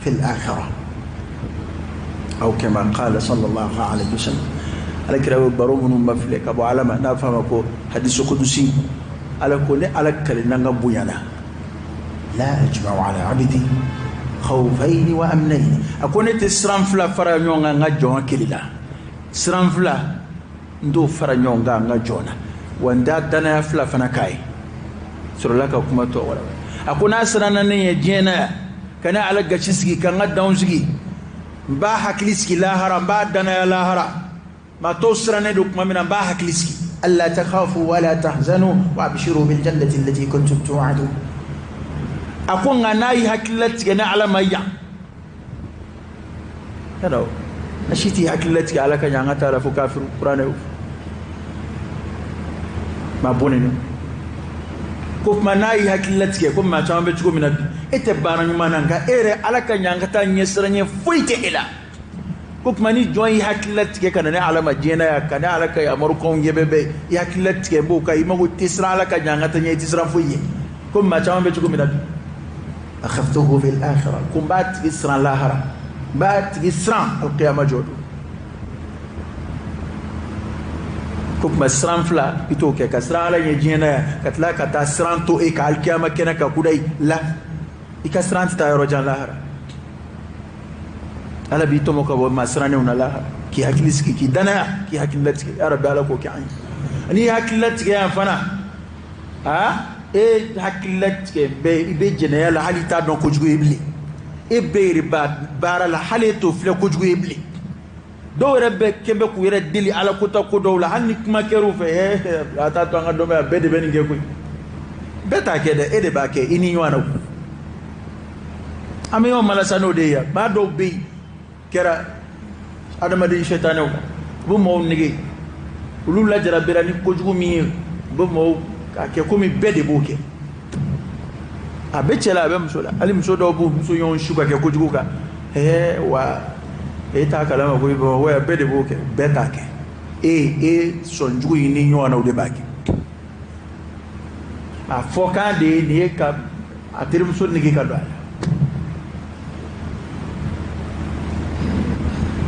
fi al-akhirah, aw kama qala sallallahu alayhi wa sallam. Ala kira bɛ baro minnu ma filɛ ka bɔ Ala ma, n'a fɔ a ma ko hadisu kudusi. Ala ko: ne Ala kale n'an ka bonya na, la ajma'u ala abdi khawfaini wa amnaini. A ko ne tɛ siran fila fara ɲɔgɔn kan n ka jɔn kelen la. Siran fila, n t'o fara ɲɔgɔn kan n ka jɔn na, wa n t'a danaya fila fana k'a ye. Sɔrɔla ka kuma tɔ wɛrɛ. A ko n'a siranna ne ɲɛ diɲɛ na yan, ka ne Ala gasi sigi, ka n ka danw sigi, n b'a hakili sigi lahara, n b'a danaya lahara. Maa tɔw sirannen don tuma min na, n b'a hakili sigi. Alla takhafu wala tahzanu wa abshiru bil jannati allati kuntum tu'adun. A ko nka n'a y'i hakili latigɛ ne Ala ma yan yadɔ, a si t'i hakili latigɛ Ala ka ɲɛ, an ka taa la fo kafiru. Kuranɛ y'o maa bɔnnen don ko tuma n'a y'i hakili latigɛ ko maa caman bɛ cogo min na bi, e tɛ baara ɲuman na, nka e yɛrɛ Ala ka ɲɛ, an ka taa ɲɛsiranɲɛ foyi tɛ e la. Ko tuma ni jɔn y'i hakili latigɛ ka na ne Ala ma diɲɛ na yan, ka ne Ala ka yamarukanw yɛbɛbɛ, i hakili latigɛ b'o kan, i mago tɛ siran Ala ka ɲangata ɲɛ, i tɛ siran foyi ɲɛ. Ko maa caman bɛ cogo min na bi, akhaftuhu fil akhirah, ko n b'a tigi siran lahara, n b'a tigi siran alqiyama jɔ don. Ko tuma siran fila i t'o kɛ, ka siran Ala ɲɛ diɲɛ na yan, ka tila ka taa siran to e ka alkiyama kɛnɛ kan kudayi la, i ka siran tɛ taa yɔrɔ jan lahara. Ala b'i tɔmɔ ka bɔ maa sirannenw na lahara, k'i hakili sigi, k'i danaya, k'i hakili latigɛ. Ya Rabbi, Ala k'o kɛ an ye. N'i hakili latigɛ yan fana, aa e hakili latigɛ bɛ, i bɛ jɛnɛya la hali i t'a dɔn kojugu ye bilen, e bɛ riba baara la hali e t'o filɛ kojugu ye bilen. Dɔw yɛrɛ bɛ kɛ bɛ k'u yɛrɛ deli Ala kota ko dɔw la, hali ni kuma kɛr'u fɛ, a t'a to an ka dɔnbaya, bɛɛ de bɛ nin kɛ koyi. Bɛɛ t'a kɛ dɛ, e de b'a kɛ i ni ɲɔgɔn na. An bɛ ɲɔgɔn malasa n'o de ye yan. Maa dɔw bɛ yen kɛra adamaden sɛtanɛw kan, u bɛ maaw nege, olu lajarabira ni kojugu min ye, u bɛ maaw k'a kɛ komi bɛɛ de b'o kɛ. A bɛ cɛ la, a bɛ muso la, hali muso dɔw b'u muso ɲɔgɔn su ka kɛ kojugu kan. Wa e t'a kalama ko Bamakɔ yan bɛɛ de b'o kɛ, bɛɛ t'a kɛ. E sɔnjugu in ni ɲɔgɔnnaw de b'a kɛ. A fɔkan de ye nin ye ka a terimuso nege ka don a la.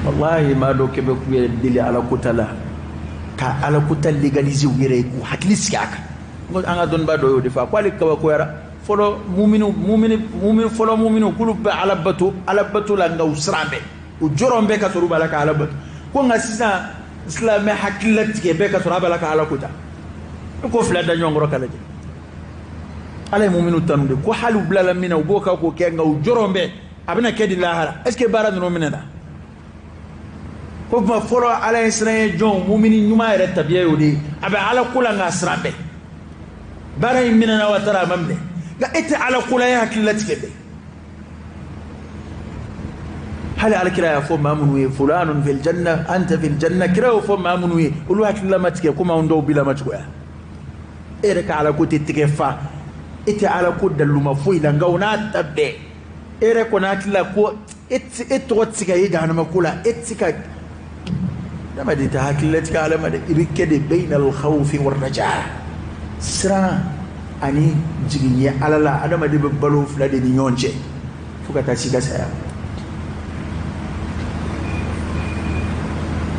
Wallahi maa dɔw kɛ bɛ k'u yɛrɛ deli Ala kota la, ka Ala kota légaliser u yɛrɛ ye, k'u hakili sigi a kan. N ko an ka dɔnnibaa dɔ y'o de fɔ, a ko ale kabakoyara fɔlɔ muminu, mumini, mumini, fɔlɔ muminu k'olu bɛ Ala bato, Ala bato la, nka u siran bɛ, u jɔrɔ bɛ ka sɔrɔ u b'a la ka Ala bato. Ko nka sisan silamɛ hakili latigɛ bɛɛ ka sɔrɔ a b'a la ka Ala kota. E ko fila da ɲɔgɔn kɔrɔ ka lajɛ. Ala ye muminu tanu de, ko hali u bilala min na u b'o kan k'o kɛ, nka u jɔrɔ bɛ a bɛna kɛ di lahara. Est ce que baara ninnu minɛna? Ko tuma fɔlɔ Ala ye siran ye jɔn, mumini ɲuman yɛrɛ tabiya y'o de ye, a bɛ Ala ko la nka a siran bɛ. Baara in minɛna wa taara a ma minɛ, nka e tɛ Ala ko la, e hakili latigɛ bɛ. Hali Alakira y'a fɔ maa minnu ye fulanun fil janna anta fil janna, kira y'o fɔ maa minnu ye, olu hakili lama tigɛ komi anw dɔw bi lama cogoya. E yɛrɛ ka Ala ko tɛ tigɛ fa, e tɛ Ala ko daliluma foyi la, nka o n'a ta bɛɛ e yɛrɛ kɔni hakili la ko e tɔgɔ tɛ se ka ye jahanama ko la, e tɛ se ka. Adamaden tɛ hakili latigɛ Ala ma dɛ, i bɛ kɛ de bayna al-khawfi war-raja, siran ani jigin ye Ala la. Adamaden bɛ balo fila de ni ɲɔgɔn cɛ fo ka taa s'i ka saya.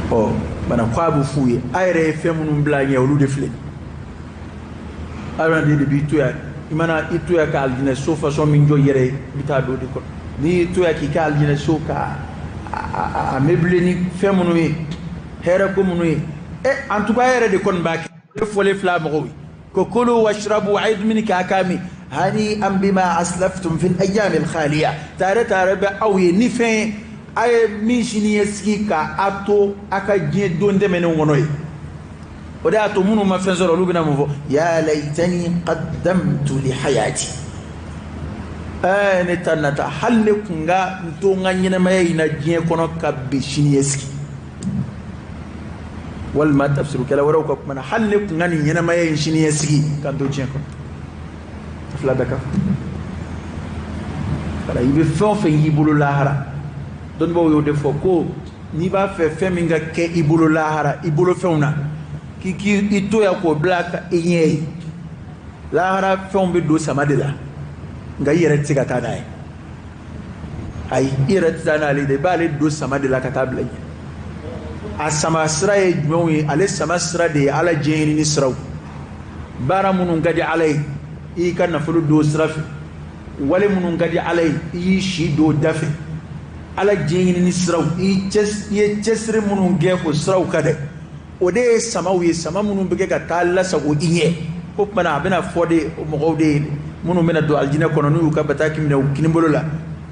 Ɔ bana ko a bɛ f'u ye, a yɛrɛ ye fɛn minnu bila a ɲɛ olu de filɛ. Adamaden de b'i to yan, i mana i to yan ka alijinɛ so fasɔn min jɔ i yɛrɛ ye, i bɛ taa don o de kɔnɔ. N'i y'i to yan k'i ka alijinɛ so ka a meublé ni fɛn minnu ye, hɛrɛ ko minnu ye, en tout cas e yɛrɛ de kɔni b'a kɛ. E fɔlen filɛ mɔgɔw ye ko kulu washrabu, a ye dumuni kɛ a k'a min, hani an bima aslaftum fil ayyami al-khaliya, tare tare bɛ aw ye ni fɛn ye a ye min sini ye sigi ka a to a ka diɲɛ don tɛmɛnenw kɔnɔ ye. O de y'a to minnu ma fɛn sɔrɔ olu bɛna mun fɔ? Ya laytani qaddamtu li hayati, ne ta nata, hali ne kun ka n to n ka ɲɛnamaya in na diɲɛ kɔnɔ ka bi sini ye sigi. Walima tafsirukɛla wɛrɛw ka kuma na, hali ne kun ka nin ɲɛnamaya in sini ye sigi ka n to diɲɛ kɔnɔ. A fila bɛɛ ka fɔ. Wala i bɛ fɛn o fɛn y'i bolo lahara, dɔnnibaaw y'o de fɔ ko n'i b'a fɛ fɛn min ka kɛ i bolo lahara, i bolo fɛnw na, k'i k'i to yan k'o bila ka i ɲɛ ye. Lahara fɛnw bɛ don sama de la, nka i yɛrɛ tɛ se ka taa n'a ye. Ayi, i yɛrɛ tɛ taa n'ale de, i b'ale don sama de la ka taa bila ɲɛ. A sama sira ye jumɛnw ye? Ale sama sira de ye Ala diɲɛ ɲini siraw. Baara minnu ka di Ala ye, i y'i ka nafolo don sira fɛ. Wale minnu ka di Ala ye, i y'i si don da fɛ. Ala diɲɛ ɲini siraw, i ye cɛsiri minnu kɛ o siraw kan dɛ, o de ye samaw ye, sama minnu bɛ kɛ ka taa lasago i ɲɛ. Ko tuma na a bɛna fɔ de mɔgɔw de ye minnu bɛna don alijinɛ kɔnɔ n'u y'u ka bataki minɛ u kinibolo la,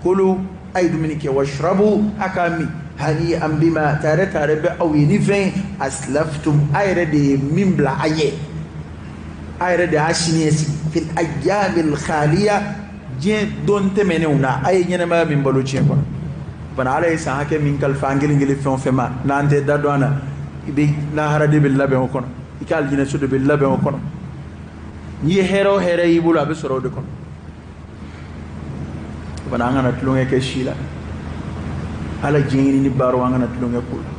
k'olu a ye dumuni kɛ, washrabu, a k'a min, hani an bima, tare tare bɛ aw ye ni fɛn ye, aslaftum, a yɛrɛ de ye min bila a ɲɛ, a yɛrɛ de y'a sini ɲɛsigi, fil ayyamil khaliya, diɲɛ don tɛmɛnenw na, a ye ɲɛnamaya min balo diɲɛ kɔnɔ. Bana Ala ye san hakɛ min kalifa an kelen kelen fɛn o fɛn ma, n'an tɛ da dɔn an na, i bɛ lahara de bɛ labɛn o kɔnɔ, i ka alijinɛso de bɛ labɛn o kɔnɔ. N'i ye hɛrɛ o hɛrɛ y'i bolo, a bɛ sɔrɔ o de kɔnɔ. Bana an kana tulonkɛ kɛ si la. Ala diɲɛ ɲini baaraw, an kana tulonkɛ k'u la.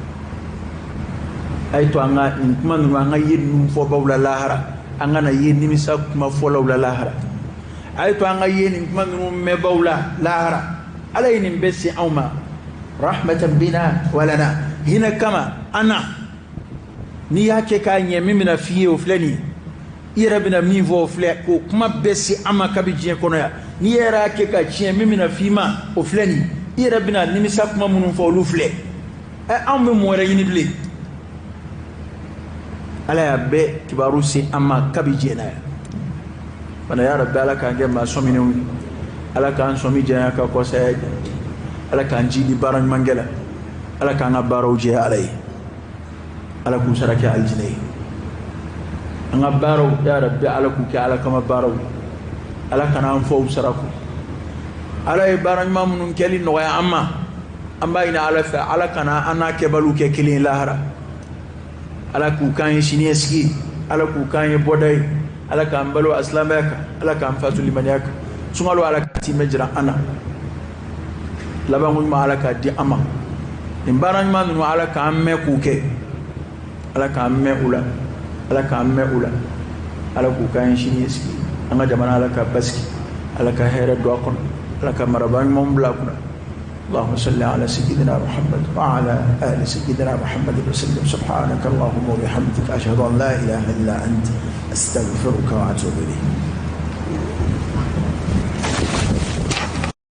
A ye to an ka nin kuma ninnu, an ka ye ninnu fɔbaw la lahara, an kana ye nimisa kuma fɔlaw la lahara. A ye to an ka ye nin kuma ninnu mɛnbaw la lahara. Ala ye nin bɛɛ se anw ma rahmatan bina walana, hinɛ kama an na. N'i y'a kɛ k'a ɲɛ, min bɛna f'i ye, o filɛ nin ye. I yɛrɛ bɛna min fɔ, o filɛ. K'o kuma bɛɛ se an ma kabi diɲɛ kɔnɔ yan. N'i yɛrɛ y'a kɛ ka tiɲɛ, min bɛna f'i ma, o filɛ nin ye. I yɛrɛ bɛna nimisa kuma minnu fɔ, olu filɛ. Ɛ, anw bɛ mun wɛrɛ ɲini bilen? Ala y'a bɛɛ kibaru se an ma kabi diɲɛ na yan fana. Ya Rabbi, Ala k'an kɛ maa sɔminenw ye. Ala k'an sɔmi janya ka kɔsaya. Ala k'an ji di baara ɲumankɛ la. Ala k'an ka baaraw jɛ Ala ye. Ala k'u sara kɛ alijinɛ ye. An ka baaraw, ya Rabbi, Ala k'u kɛ Ala kama baaraw ye. Ala kana an fɔ u sara ko. Ala ye baara ɲuman minnu kɛli nɔgɔya an ma, an b'a ɲini Ala fɛ, Ala kana an n'a kɛbaliw kɛ kelen ye lahara. Ala k'u k'an ye siniɲɛsigi ye. Ala k'u k'an ye bɔda ye. Ala k'an balo a silamɛya kan. Ala k'an fatu limaniya kan. Sunkalo, Ala ka timɛ jira an na. Labanko ɲuman, Ala k'a di an ma. Nin baara ɲuman ninnu, Ala k'an mɛn k'u kɛ. Ala k'an mɛn u la. Ala k'an mɛn u la. Ala k'u k'an ye siniɲɛsigi. An ka jamana, Ala ka basigi. Ala ka hɛrɛ don a kɔnɔ. Ala ka marabaa ɲumanw bila a kunna. اللهم صل على سيدنا محمد وعلى آل سيدنا محمد وسلم. سبحانك اللهم وبحمدك، أشهد أن لا إله إلا أنت، أستغفرك وأتوب إليك.